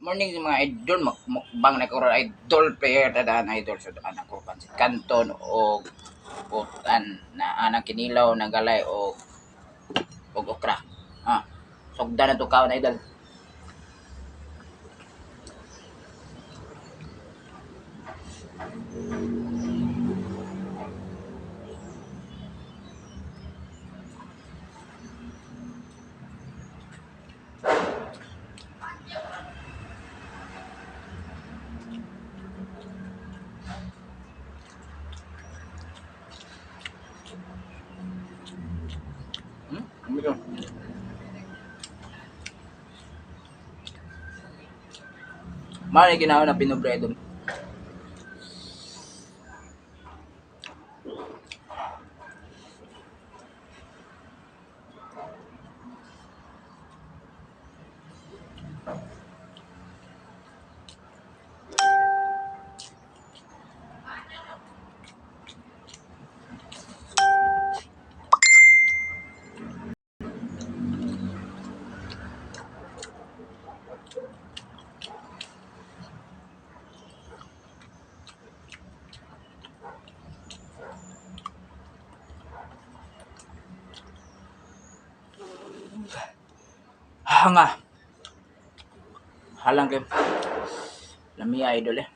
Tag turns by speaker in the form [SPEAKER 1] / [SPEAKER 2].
[SPEAKER 1] Morning, mga idol, mukbang na ko ron, idol, player tadaan, idol. So anak ko pansit canton o putan na anang kinilaw na galay o og okra. Ah, sugdan na to kaon, idol. Ano? Mao ni ginawa na pinobredo. Hanga. Halang kay lami, idol eh.